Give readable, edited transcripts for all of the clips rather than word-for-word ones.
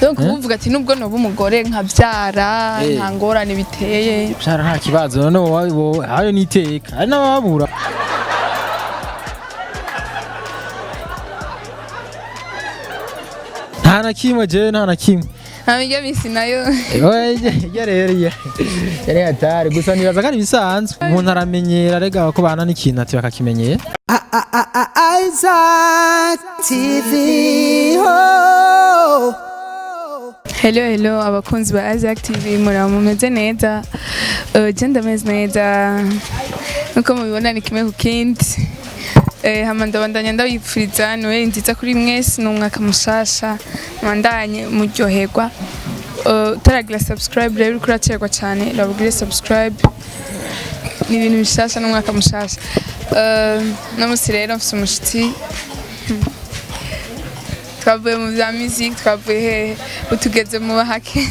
Donc uvuga ati nubwo noba umugore nkabyara, nta ngorane biteye. Byara nta kibazo. None wowe hayo niteka hari n'ababura. Nta na kimwe, jewe nta na kimwe. Hama iryo misi nayo? Oya, ijya rero iya yari hatari gusa, nibaza ko ari ibisanzwe, umuntu aramenyera rega ko bana n'ikintu ati bakakimenyera. Isaac TV. Oh. Hello, hello abakunzi ba Isaac TV, muraba mumeze neza? Je ndameze neza, nkuko mubibona ni kimwe ku kindi. Hama ndabandanya ndabipfuriza Noheli nziza kuri mwese n'umwaka mushasha, mubandanye muryoherwa. Utaragira subscribe rero uriko uracerwa cyane, urabugire subscribe, ni ibintu bishasha n'umwaka mushasha. No musi rero mfise umushitsi, twavuye mu vya music, twavuye hehe, utugeze mu bahake,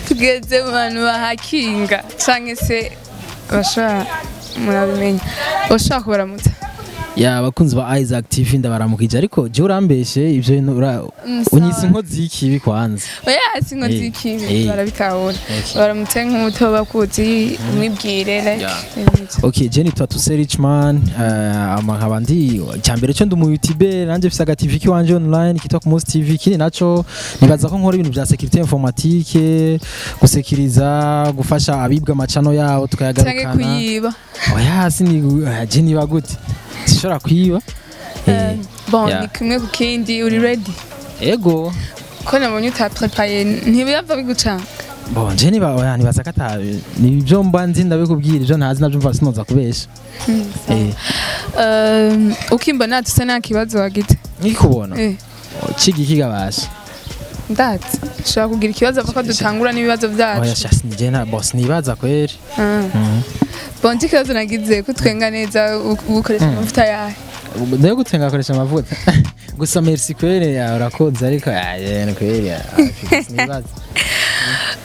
tugeze mu bantu bahakinga canke se bashobora, murabimenya, ushobora kubaramutsa. Ya, abakunzi ba Isaac TV ndabaramukije, ariko jewe urambeshe ivyo bintu unyise inkozi y'ikibi kwanza. Oya, si inkozi y'ikibi, barabitahura. Baramutse nk'umuto bakuzi, umwibwire like ibintu. Okay, je nitwa Tuse Richman, ama nkaba ndi cyambere cyo ndi umu YouTuber, nanje mfise aga TV kiwanje online kitwa ku Munsi TV. Kindi naco nibaza ko nkora ibintu vya sécurité informatique, gusekiriza, gufasha abibwa amacano yabo Canke tukayagarukana. kuyiba. Oya, sini je niba gute sishobora kwiba. Bon, Yeah. ni kimwe ku kindi, uri ready? Ego. Ko nabonye utaprepaye, ntibiyava bigucanga? Bon, je niba oya nibaza ko ata ni ibyo mba nzi ndabikubwira, ibyo ntazi nabyo mva sinoza kubesha. Ukimbona tusa nta kibazo wagize? Nkikubona cigi kigabasha. Ndazi ushobora kugira ikibazo avuga ko dutangura n'ibibazo Oya. byacu. Sha, sinije nta boss nibaza kweri. Bon, iki kibazo nagize ko twenga neza, ukoresha amavuta yahe? Ndayo gutenga akoresha amavuta gusa. Merci kweri ya, urakoze, ariko ya kweri ya, sinibaza.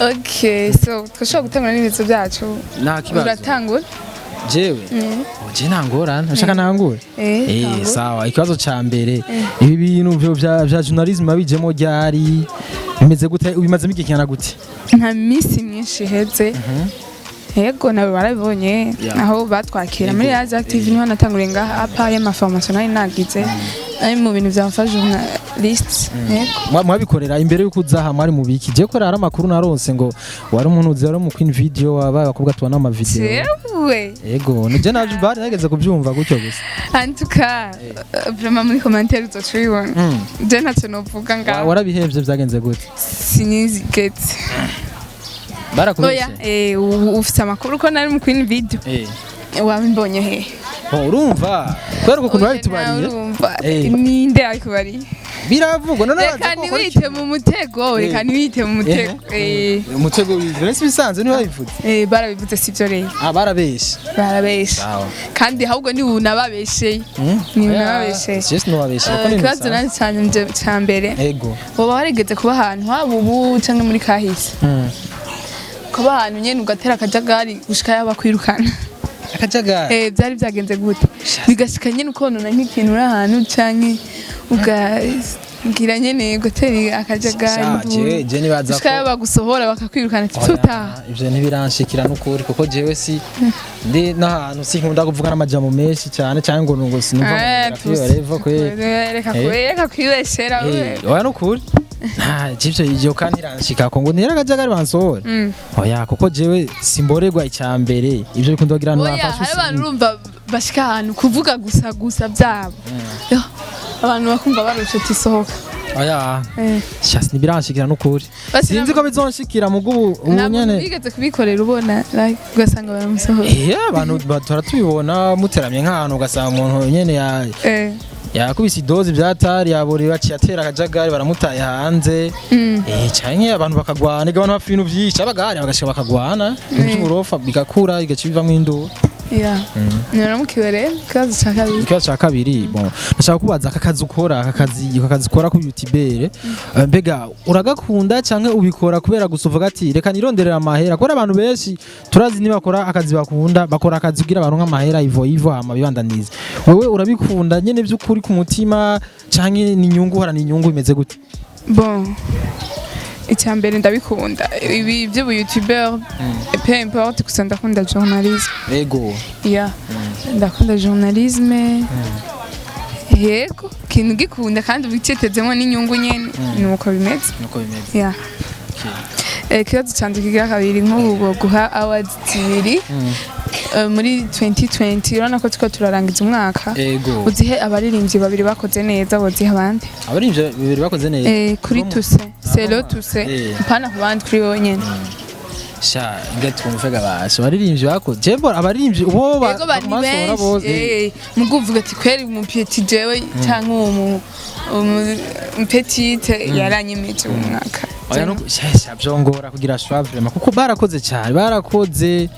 Okay, so twashobora gutangura n'ibibazo byacu. Nta kibazo. Uratangura. Jewe? Oh, je nta ngorane, ushaka ntangure? Eh, tangura. Sawa, ikibazo ca mbere: ibi bintu vya journalism bijemo ryari, bimeze gute, ubimazemo igihe kingana gute? Nta minsi myinshi iheze. Yego, nabo barabibonye aho batwakira muri Isaac TV, niho natanguriye ngaha apa y'amaformation nari nagize, ari mu bintu vyamfa journalist. Yego. Mwabikorera imbere y'uko uza aha mwari mubiki? Je ko rero amakuru naronse ngo wari umuntu uzi, wari mu Queen Video, wabaye abakobwa tubona ama video. Jewe? Yego, nije naje bari nageze kubyumva gutyo gusa. En tout cas, vraiment muri commentaire uzoca ubibona. Je ntacyo novuga ngaho. Warabihevye vyagenze gute? Sinizigeze. Oya. Barakubeshe? Ufise amakuru ko nari mu Queen Video? Wabimbonye hehe? Bon, urumva kubera ukuntu Oya, babitubariye. nawe urumva. Ninde yakubariye? Biravugwa none. Reka ntiwite mu mutego, reka ntiwite mu mutego. Umutego w'ivyo nese bisanzwe ntibabivuze. Barabivuze, sivyo rero. Ah, barabeshe. Barabeshe. Sawa. Kandi ahubwo ni unababesheye, ni unababesheye. Just nubabeshe kuko ni Ikibazo bisanzwe. nanje canje ca mbere: woba warigeze kuba ahantu, haba ubu canke muri kahise, kuba ahantu nyene ugatera akajagari gushika yaba kwirukana? Akajagari? Byari byagenze gute bigashika nyene ukonona nk'ikintu uri ahantu, canke ugagira nyene ugatera akajagari? Sha, jewe nibaza gushika ko yaba gusohora bakakwirukana ati Oya, tutaha. ivyo ntibiranshikira n'ukuri, kuko jewe si ndi n'ahantu sinkunda kuvuga n'amajambo menshi cyane cyane ngo sinumva ngo kwiba kweri. Reka reka kwibeshera we. Oya, n'ukuri nta ivyo ivyo kandi iranshika ko ngo ntera akajagari bansohore. Oya, kuko jewe simborerwa icya mbere, ivyo bikunda kugira abantu Oya, bamfashe. hari abantu urumva bashika ahantu kuvuga gusa gusa byabo. Yo, abantu bakumva barushe ati sohoka. Oya. Sha, ntibiranshikira n'ukuri. Basi Sinzi ko bizonshikira mugo ubu nta muntu nyene. bigeze kubikorera ubona like, ugasanga baramusohora? Abantu tora tubibona muteramye nk'ahantu ugasanga umuntu nyene ya yakubise idozi byatari yaborewe, aciye atera akajagari, baramutaye hanze. Canke abantu bakagwana, ega abantu bapfa ibintu vyinshi, abagari bagashika bakagwana ibintu vy'uburofa bigakura bigaca bivamwo induru. Yeah. Naramukiwe rero ikibazo cya kabiri. Ikibazo cya kabiri, bon, ndashaka kubaza aka kazi ukora, aka kazi ukora ku YouTuber, mbega uragakunda canke ubikora kubera gusa uvuga ati reka nironderera amahera? Kubera abantu benshi turazi nibakora akazi bakunda, bakora akazi kugira baronke amahera ivo ivo hama bibandanize. Wewe urabikunda nyene by'ukuri ku mutima canke ni inyungu, uhorana inyungu, bimeze gute? Bon, icya mbere ndabikunda ibi by'ubu youtuber, peu importe, gusa ndakunda journalisme. Yeah, ndakunda journalisme, yego, ikintu gikunda kandi ubicitezemo n'inyungu nyene, ni uko bimeze. Nuko bimeze. Yeah. Ikibazo cyanjye kigira kabiri, nk'ubu guha awards zibiri muri 2020, urabona ko turiko turarangiza umwaka, uzihe abaririmbyi babiri bakoze neza, boziha abandi? Abaririmbyi babiri bakoze neza? Kuri tuse selo tuse. Mpana ku bandi, kuri wowe nyene. Sha, ngatwumve gabasha, abaririmbyi bakoze, je mbona abaririmbyi ubo Yego, ba ni basohora benshi bose. Mugo uvuga ati kweri mu petit jewe canke uwo mu petite yaranyemeje uwo mwaka. Oya, no sha, byongora kugira choix vraiment, kuko barakoze cyane, barakoze.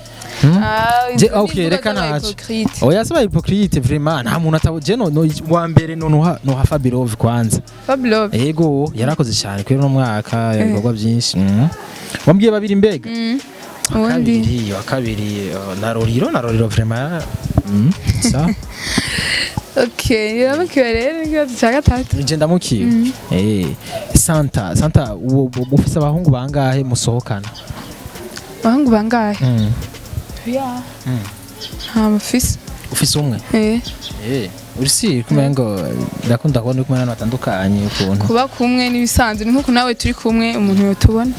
Ah, Je izo ni okay, imvugo reka naco. z'aba-hypocrite. Oya, saba hypocrite vraiment, nta muntu atabo. Je no wa mbere no noha Fabirov kwanza. Fabulous. Yego, yarakoze cyane kuri no mwaka, ibikorwa byinshi. Wambwiye babiri mbega? Ubundi Kabiri, wa kabiri na Roriro, na Roriro vraiment. Sa Okay, iramukiwe rero ikibazo cya gatatu. Nje ndamukiye. Santa, Santa, ufise abahungu bangahe musohokana? Abahungu bangahe? Ya, nta mufise. Ufise umwe? Eh. Uri si kumenya ngo ndakunda kubona uri kumwe n'abantu batandukanye ukuntu. Kuba kumwe n'ibisanzwe, ni nkuko nawe turi kumwe umuntu yotubona.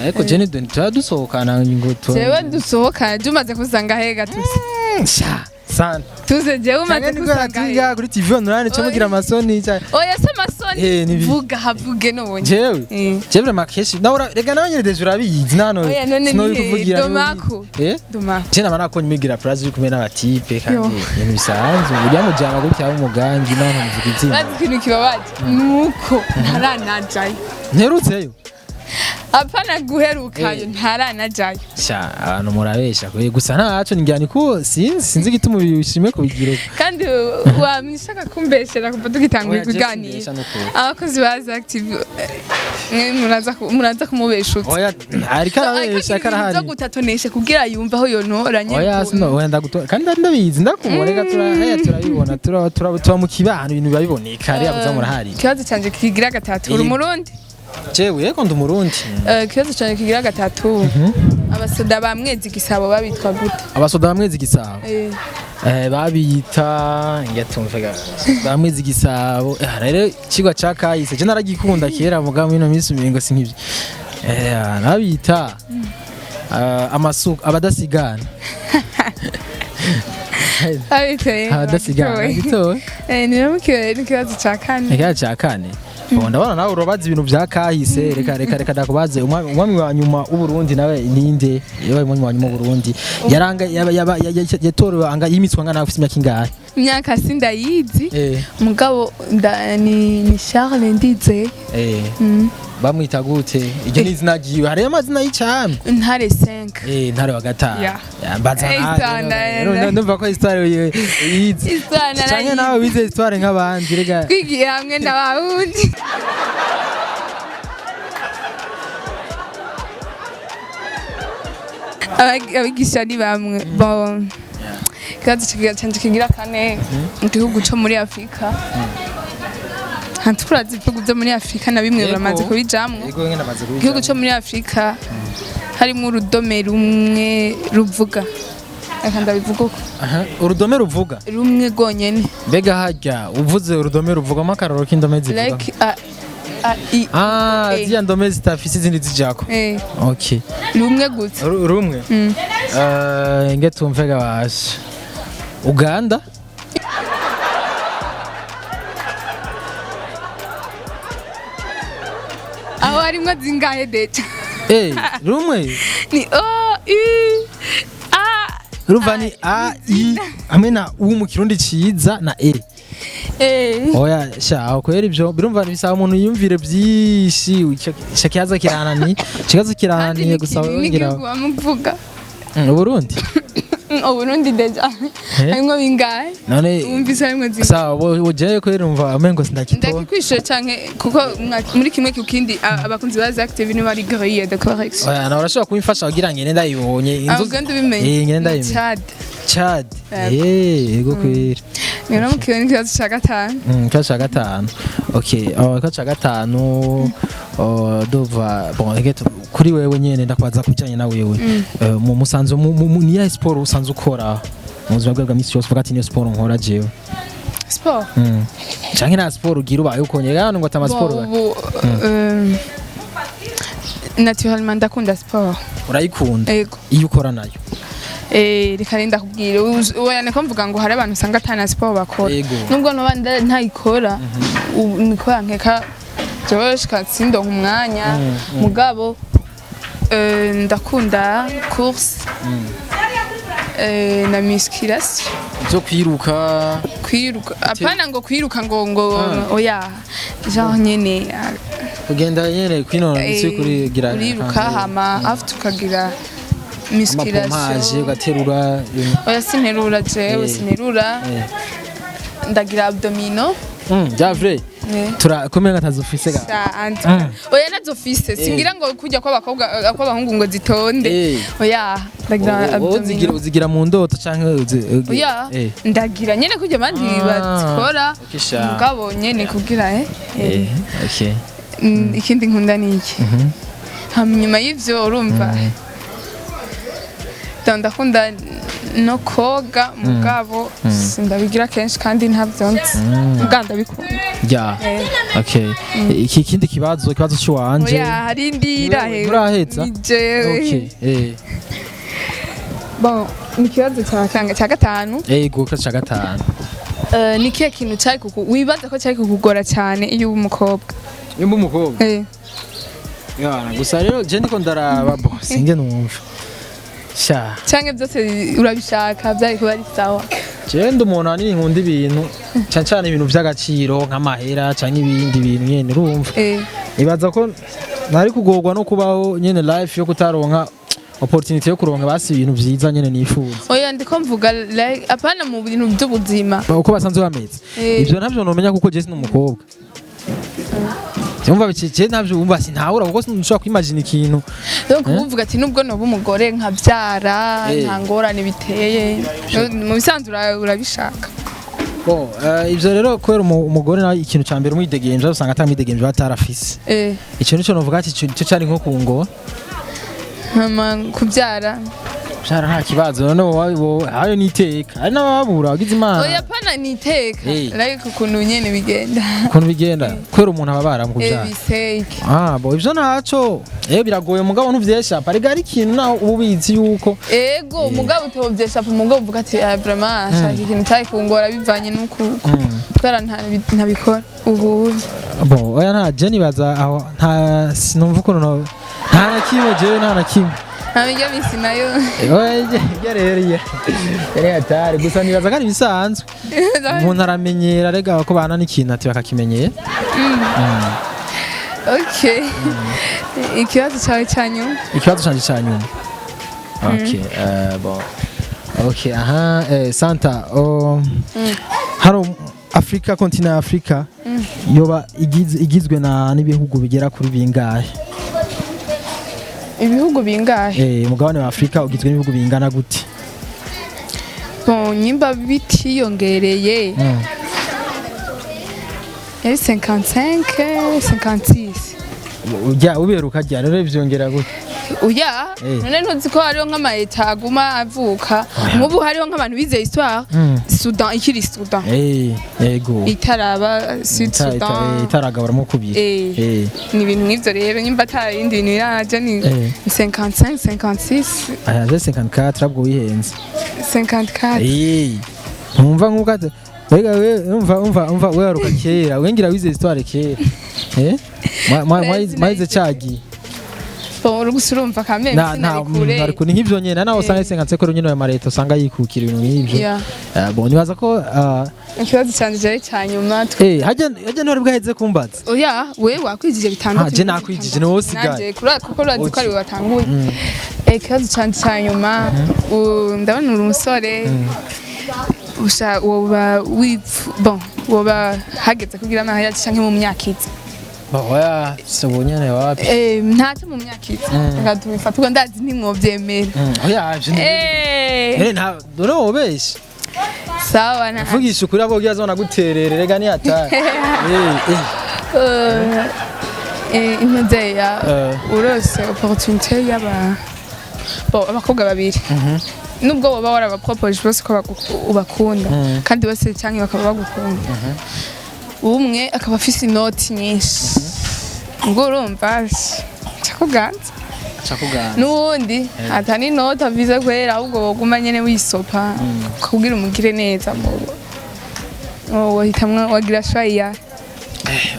Ariko je ni tuba dusohokana ngo tu Jewe dusohokana, je umaze kusanga hega tuse? Sha, Santa. Tuze, jewe umaze Cyangwa niko kusanga hega? ratiga kuri TV online cyo mugira amasoni cyane. Oya, se amasoni. Eh, Vuga, havuge none. Jewe jewe vraiment kenshi nawe rega nawe nyene déjà urabizi nano. Oya, none ni Sinobikuvugira. Domako. Domako. Je nama nakonye migira prazi uri kumwe n'abatipe kandi Yo. ibintu bisanzwe, burya mujama gutya umugangi naho nkamuvuga izina. Bazi ikintu kibabaje nuko ntaranajayo. Nterutseyo. Apana guherukayo, Eh. ntaranajayo. Sha, abantu murabesha kwe, gusa ntaco ningira niko sinzi igituma ubishime kubigira. Kandi wamishaka kumbeshera kuva tugitangura Oya, je kuganira. simbesha nukuri. Abakozi ba Active, mwe muraza kumubesha utse. Oya, ariko arabesha Zo karahari. gutatonesha kugira yumve aho yontoranye. Oya, sino oya, ndagutora kandi ndabizi, ndakubona, reka turahaya turabibona, tuba mu kibano, ibintu biba biboneka ariya muza murahari. Ikibazo canje kigira gatatu, uri Yego. Umurundi? Jewe yego, ndi Umurundi. Ikibazo canje kigira gatatu, abasoda ba Mwezi Gisabo babitwa gute? Abasoda ba Mwezi Gisabo? Eh. Babiyita ngatumve ba Mwezi Gisabo. Rero ikigwa ca kahise je naragikunda kera, mugabo ino minsi umengo sinkivyo. Babita amasuka abadasigana. Babitoye. Abadasigana gitowe. Niramukiwe n'ikibazo ca kane. Ikibazo ca kane. Bon, ndabona nawe urabaza ibintu vya kahise. Reka reka reka ndakubaze, umwami wa nyuma w'Uburundi nawe ninde? Yabaye umwami wa nyuma w'Uburundi, yaranga yaba yatorewe anga yimitswe angana, afise imyaka ingahe? Imyaka sindayizi, mugabo ni Charles Ndizeye. Bamwita gute? Iryo ni izina ryiwe, hariyo amazina y'icami. Ntare 5. Ntare wa gatanu. Yeah. Ya, mbaza Eh, nawe. histoire Ndumva ko histoire yize. Histoire Canke narayize. nawe wize histoire nk'abandi rega. Twigiye hamwe na bawundi. Abigisha ni bamwe. Bon, ikibazo canje kigira kane, igihugu co muri Afurika, hantu turazi ibihugu vyo muri Afurika na bimwe Yego. uramaze kubijamwo. Yego, ngene amaze kubijamwo. Igihugu co muri Afurika harimwo urudome rumwe ruvuga, reka ndabivuga uko. Aha, urudome ruvuga? Rumwe rwonyene. Mbega harya uvuze urudome ruvugamo akarorero k'indome zivuga? Like a a i Ah, E. ziriya ndome zitafise izindi zijako. Eh, Okay. rumwe gusa. Rumwe. Nge tumve gabasha. Uganda? Aho harimwo zingahe deja? Rumwe. Ni o i a. Urumva ni A I hamwe na U mu Kirundi ciza na E. Oya sha, aho kwera ivyo birumva bisaba umuntu yiyumvire byinshi. Ico kibazo kirananiye. Ikibazo Kandi kirananiye gusa n'igihugu wongera bamuvuga. Uburundi. Uburundi déjà harimwo bingahe? None Wumvise harimwo zingahe? Sawa, bo jewe kweri numva amengo sindakito. Ndakikwishyura canke kuko muri kimwe ku kindi abakunzi ba Zack TV nibo bari grille de correction. Oya, nawe urashobora kubimfasha kugira ngene ndayibonye. Ahubwo ndibimenye. Eh, ngene ndayimenye. Chad. Chad. Yego. Eh, yego kweri. Niyo mukiwe n'ikibazo ca gatanu. Ikibazo ca gatanu. Okay, ikibazo ca gatanu, duva bon reke kuri wewe nyene ndakwaza kubijanye na wewe. Mu musanzu ni yahe sport usanzwe ukora mu buzima bwawe bwa misi yose, uvuga ati niyo sport nkora jewe? Sport? Canke nta sport ugira, ubaye ukonye hano ngo atama sport Bon, ubu naturellement ndakunda sport. Urayikunda? Yego. Iyo ukora nayo? Eh, reka renda kubwira, oya, niko mvuga ngo hari abantu usanga atana sport bakora. Nubwo noba ntayikora, ubu niko yankeka jewe sindonka umwanya, mugabo ndakunda course na musculation. Zo kwiruka? Kwiruka apana, ngo kwiruka ngo oya, genre nyene Kugenda nyene kwinonora imitsi, kuri gira. Uriruka hama after ukagira Ama pompage, musculation. ugaterura. Oya, sinterura jewe. Sinterura. Ndagira abdominaux. Bya vrai? Tura kumenya atazufise ga. Oya, nazo fise, singira ngo kujya kw'abakobwa, kw'abahungu ngo zitonde. Oya, ndagira Wowe uzigira abdominaux. Uzigira mu ndoto canke Oya, ndagira nyene kujya abandi bazikora. Okay, sha. Mugabo nyene kugira Okay. Ikindi nkunda ni iki? Hama inyuma y'ivyo, urumva, ndakunda no koga, mugabo sindabigira kenshi kandi ntabyo nzi, mugabo ndabikunda. Ya. Okay. Iki kindi kibazo, ikibazo cy'uwanje. Oya, hari indi irahe. Nturaheza? Ni jewe. Okay. Bon, ni ikibazo cya kanga cya gatanu. Ego, ikibazo cya gatanu. Ni ikihe kintu cyari kuku wibaza ko cyari kukugora cyane iyo uba umukobwa? Iyo mba umukobwa? Eh. Ya, gusa rero je ndiko ndaraba bo singe numva. Sha. Canke byose urabishaka, byari kuba ari sawa? Je ndi umuntu ahanini nkunda ibintu cyane cyane ibintu by'agaciro nk'amahera canke ibindi bintu nyene, urumva. Ibaza ko nari kugorwa no kubaho nyene life yo kutaronka opportunity yo kuronka basi ibintu vyiza nyene nifuza. Oya, ndiko mvuga like apana mu bintu by'ubuzima. Uko basanzwe bameze? Ivyo navyo nomenya kuko je sindi umukobwa. Umva bicece navyo umva sintahura kuko sinshobora kwimagine ikintu. Donc uvuga ati nubwo noba umugore nkabyara, nta ngorane biteye, mu bisanzwe urabishaka. Bon, ivyo rero kubera umugore nawe ikintu ca mbere umwidegemvya, usanga atamwidegemvya batarafise. Ico nico novuga ati ico cari nko kungora. Hama kubyara? Vyara nta kibazo, none wowe ayo niteka hari n'ababura wagize Imana. Oya, pana niteka. Like ukuntu nyene bigenda. Ukuntu bigenda kubera umuntu ababara mu kuvyara. Biseke. Ah, bo ivyo ntaco, biragoye mugabo ntuvyesha parega ari ikintu naho uba ubizi yuko Ego, mugabo utovyesha, mugabo uvuga ati ah, vraiment shaka ikintu cyari kungora bivanye n'uku kubera ntabikora ubu. Bon, oya, nta je nibaza aho nta sinumva ukuntu nta na kimwe, jewe nta na kimwe. Nta mirya misi nayo. Oya, ijya rero iya yari hatari, gusa nibaza ko ari ibisanzwe, umuntu aramenyera rega ko bana n'ikintu ati bakakimenyera. Okay, ikibazo cyawe cya nyuma. Ikibazo canje ca nyuma. Okay, bon, okay, aha, Santa, oh, hano Afrika, continent ya Afrika yoba igizwe na n'ibihugu bigera kuri bingahe? Ibihugu bingahe? Umugabane wa Afrika ugizwe n'ibihugu bingana gute? Bon, nyimba bitiyongereye, yari 55, 56. Ujya uberuka rya rero vyongera gute? Oya. None ntuzi ko hariho nk'ama états aguma avuka? Nk'ubu hariho nk'abantu bize histoire, Sudan ikiri Sudan, Yego. itaraba Sud Sudan. Itaragaburamo kubiri. Ni ibintu nk'ivyo rero, nyimba ata ibindi bintu biraje ni 55, 56. Aya je 54, abwo wihenze. 54. Ntumva nkuko ati Wega we umva we waruka kera, wengira wize histoire kera. Mwayize cyagiye. Bon, uri gusa urumva kameme Na nta sinari kure. Ariko ni nk'ivyo nyene nawe usanga 55 ko nyene ayo mareta usanga yikukira ibintu nk'ivyo. Yeah. Bon, nibaza ko Ikibazo canje jari ca nyuma. Hajya ntwari bwaheze kumbaza. Oya, we wakwijije bitandatu. Ah, je nakwijije, ni wowe usigaye. Nanje kuko urazi ko ari we watanguye. Ikibazo canje ca nyuma, ndabona uri umusore usha woba wipfu, bon, woba hageze kugira amahera canke mu myaka iza? Oya, si ubu nyene, wapi. Ntacyo mu myaka iza, reka tubifate ubwo, ndazi ntimwovyemera. Oya, ivyo nta dore wobeshe. Sawa na Vugisha ukuri, abo ugira zona guterere, rega ni hatari. Impuzeya urose opportunité y'aba, bon, abakobwa babiri, nubwo woba warabapropoje bose ko ubakunda, kandi bose canke bakaba bagukunda, umwe akaba afise inoti nyinshi, ubwo urumva cakuganza, Cakuganza. n'uwundi atani inoti avize kwera, ahubwo woguma nyene wisopa kugira umugire neza, wohitamwo, wagira choix ya?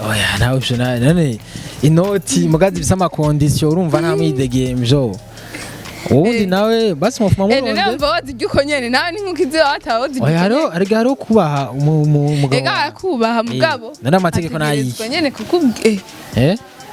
Oya, nawe ivyo none inoti mugazi bifise ama conditions, urumva nta mwidegemvyo, uwundi nawe basi mufuma none muronde. wumva wazirya uko nyene, nawe ni nkuko ivyo watawe wazirya Oya, uko hariho nyene. ariko hariho kubaha umugabo Ega wawe. arakubaha, mugabo None amategeko nayihe? ategerezwa nyene kukubwi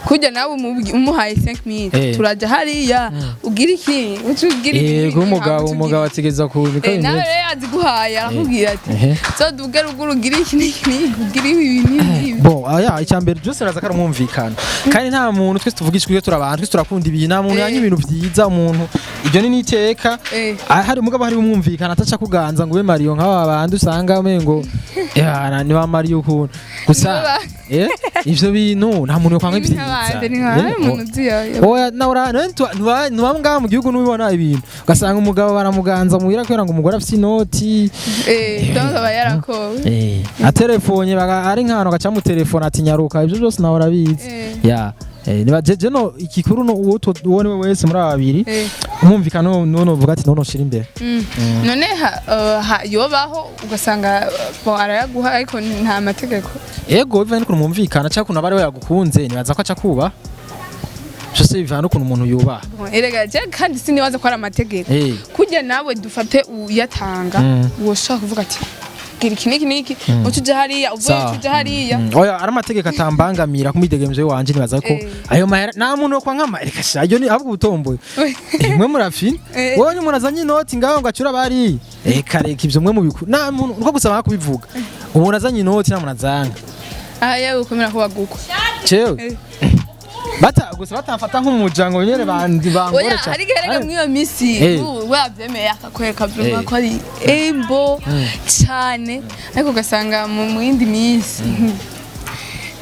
kurya nawe umuhaye 5000, turaja hariya ugira iki, uca ugira iki. Yego, umugabo hama uca umugabo ategeza ku niko nawe bimeze. rero yaziguhaye, arakubwira ati zoduge ruguru, ugira iki n'iki n'iki, ugira ibi n'ibi. Bon, aya icyambere byose raza kari umwumvikano, kandi nta muntu, twese tuvuga ijwi, turi abantu, twese turakunda ibintu, nta muntu yanya ibintu byiza, umuntu ibyo ni niteka. Hari umugabo, hari umwumvikano, ataca kuganza ngo ube Mario nk'aba bandi usanga umengo ya ni ba Mario ukuntu gusa. Ivyo bintu nta muntu yokwanga ibyiza. Nk'abandi ni nka umuntu uzi Oya, nawe ntuba ngaha mu gihugu, ntubibona ibintu, ugasanga umugabo baramuganza muhira kubera ngo umugore afite inoti. Donc aba yarakowe. Aterefonye ari nk'ahantu agaca amutelefona ati nyaruka, ibyo byose nawe urabizi. Ya, niba jeje no ikikuru no uwo niwe wese muri aba babiri, umwumvikano none uvuga ati none ushira imbere. None yobaho ugasanga bon, arayaguha ariko nta mategeko? Ego, bivanye n'ukuntu mwumvikana cyangwa ukuntu aba ari we yagukunze, nibaza ko aca kuba byose bivana n'ukuntu umuntu yubaha. Bon, erega je kandi sinibaza ko ari amategeko. Kurya nawe dufate uyatanga, woshaka kuvuga ati gira iki n'iki n'iki, uca uja hariya uvuye, Sawa. uca uja hariya. Oya, ari amategeko atambangamira kumwidegemvyo wanje, nibaza ko ayo mahera nta muntu wo kwankama, reka sha, iyo ni ahubwo ubutomboye. Mwe murafina. Wowe umuntu azanye inoti ngaho ngo acure abari, reka reka, ivyo mwe mubiku nta muntu uko gusaba nka kubivuga, umuntu azanye inoti nta muntu azanga. Aha yewe ukomera ko bagukwa. Cewe bata gusa batamfata nk'umujango nyene bandi bangore Oya, cane. hari igihe erega mw'iyo misi wabyemeye akakwereka vraiment ko ari embo cane, ariko ugasanga mu yindi minsi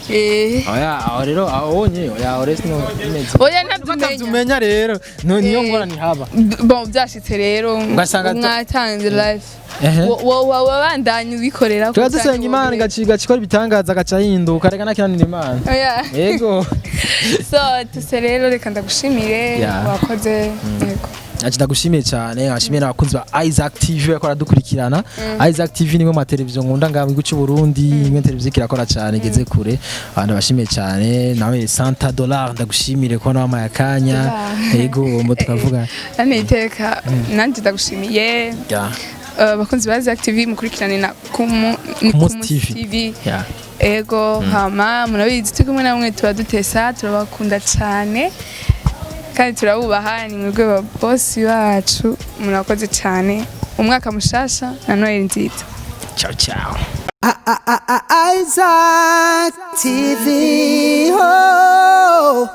Oya, aho rero aho wonye, oya, aho rero sino bimeze. Oya, ntabyo umenya. Batavyumenya rero niyo ngorane ihaba. Bon, byashitse rero Ugasanga mwatanze life, wabandanya ubikorera. Tuba dusenga Imana igaciga ikora ibitangaza, agaca ahinduka, reka nakiranira Imana. Oya. Yego. So tuse rero reka ndagushimire. Wakoze, yego. Ati ndagushimiye cyane, ashimiye n'abakunzi ba Isaac TV bariko baradukurikirana. Isaac TV nimwe mu mateleviziyo nkunda ngaha mu gihugu cy'u Burundi, imwe televiziyo irakora cyane, igeze kure. Abantu bashimiye cyane, nawe Santa Dollar ndagushimire ko nawe akanya. Dollar. Yego, mbo tukavuga. Nane iteka, nanjye ndagushimiye. Abakunzi ba Isaac TV mukurikirane na kumu ni Kumunsi Kumunsi TV. TV. Ego, hama murabizi turi kumwe namwe, tuba dutesa, turabakunda cyane kandi turabubaha, ni mwebwe ba bosi bacu, murakoze cyane, umwaka mushasha na Noel nziza. Ciao ciao. Isaac TV. Oh.